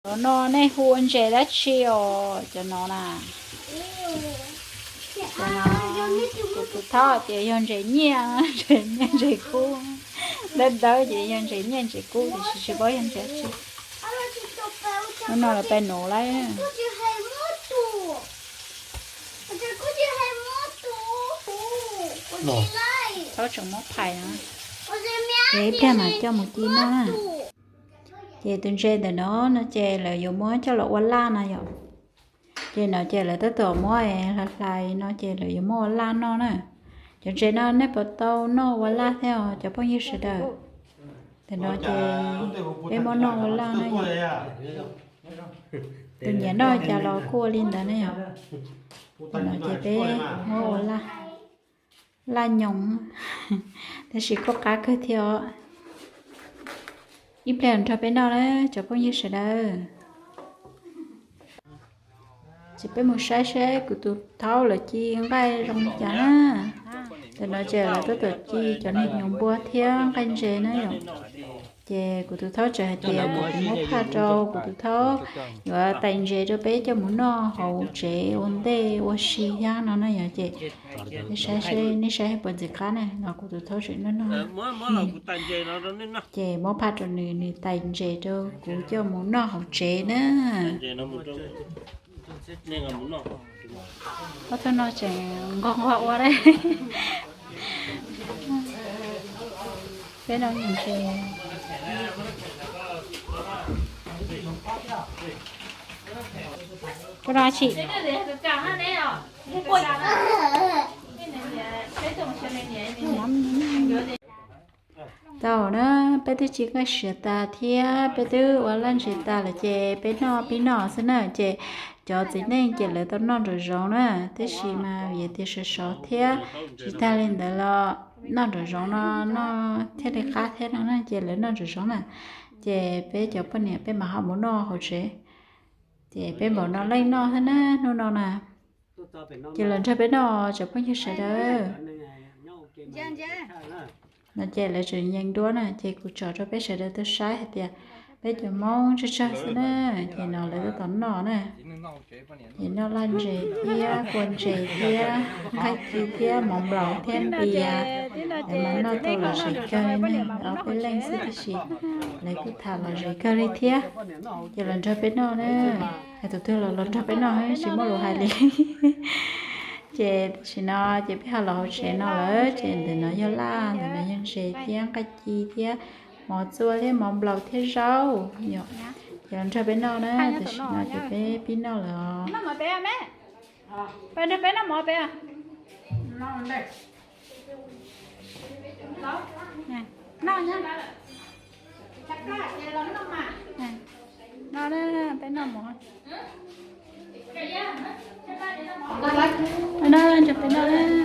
Cov no nej hu ua ntses dab tsi os? Cov no na, cov no, kuv tus thaub tias yog ntses nyiaj, ntses nyiaj ntses kub. Dawb dawb ces yog ntses nyiaj ntses kub, tiam sis tsis paub yog ntses dab tsi. Hnub no lawv pais nuv lawm. Thaub tseem muab phais no, ces ib pliag mam coj mus ci noj na. Ces tus ntses ntawm no no ces lawv yuav muab coj los ua laj no yom. Ces no ces lawv tab tom muab hlais hlais no ces lawv yuav muab ua laj noj na. Cov ntses no nej puas tau noj ua laj thiab os cov phooj ywg sawv daws? Ntawm no ces peb muab noj ua laj na yom. Tus nyiam noj cas los kuj ua li ntawd na yom. Ntawm no ces peb muab ua laj, laj nyoos, tab sis kuj qab kawg thiab os. Ib pliag nrog peb noj na cov phooj ywg sawv daws. Ces peb mus saib seb kuv tus thaub lawv ci nqaij zoo li cas na. Ntawm no ces lawv tab tom ci cov niag hnyuv npua thiab nqaij ntses na yom. Ces kuv tus thaub tseem hais tias kom kuv muab phaj rau kuv tus thaub yuav tais ntses rau peb coj mus noj hauv tsev ua ntej ua si thiab no na yom. Ces nej saib seb, nej saib puas ntxim qab na, no kuv tus thaub tseem noj noj. Ces muab phaj rau nws, nws tais ntses rau kuv coj mus noj hauv tsev na. Ob tug no tseem nqos nqos ua dab. Peb no ntses. Koj no tsis tau na, peb twb ci nqaij siav tas thiab peb twb ua laj ntses tas lawm ces peb noj pib noj xwb na. Ces cov txiv neej ces lawv tau noj nraum zoov na, tab sis mas vim tias sov sov thiab tsis tag li ntawd los noj nraum zoov no noj thiaj li qab thiab no na, ces lawv noj nraum zoov na. Ces peb cov poj niam peb mam ho mus noj hauv tsev. Ces peb npaum no leej noj thiab na hnub no na. Ces los nrog peb noj cov phooj ywg sawv daws. No ces lawv tseem yees duab na, ces kuv tsom rau peb sawv daws tau saib hais tias peb cov Hmoob tsawg tsawg xwb na. Ces no lawv tab tom noj na. Ces noj laj ntses thiab kua ntses thiab nqaij ci thiab mov nplaum thiab npias. Lawv mas noj tau lom zem kawg li na, ob peb leej xwb tiam sis lawv kuj tham lom zem kawg li thiab. Ces los nrog peb noj na, hais tus twg los los nrog peb noj tsis muaj lus hais li. Ces tam sim no ces peb ho los hauv tsev no lawm, ces ntawm no yog laj, ntawm no yog ntses thiab nqaij ci thiab mov txua thiab mov nplaum thiab zaub yom. Ces los nrog peb noj na, tam sim no ces peb pib noj lawm os. Peb nrog peb noj mov peb. Noj, peb noj mov. Noj, nrog peb noj.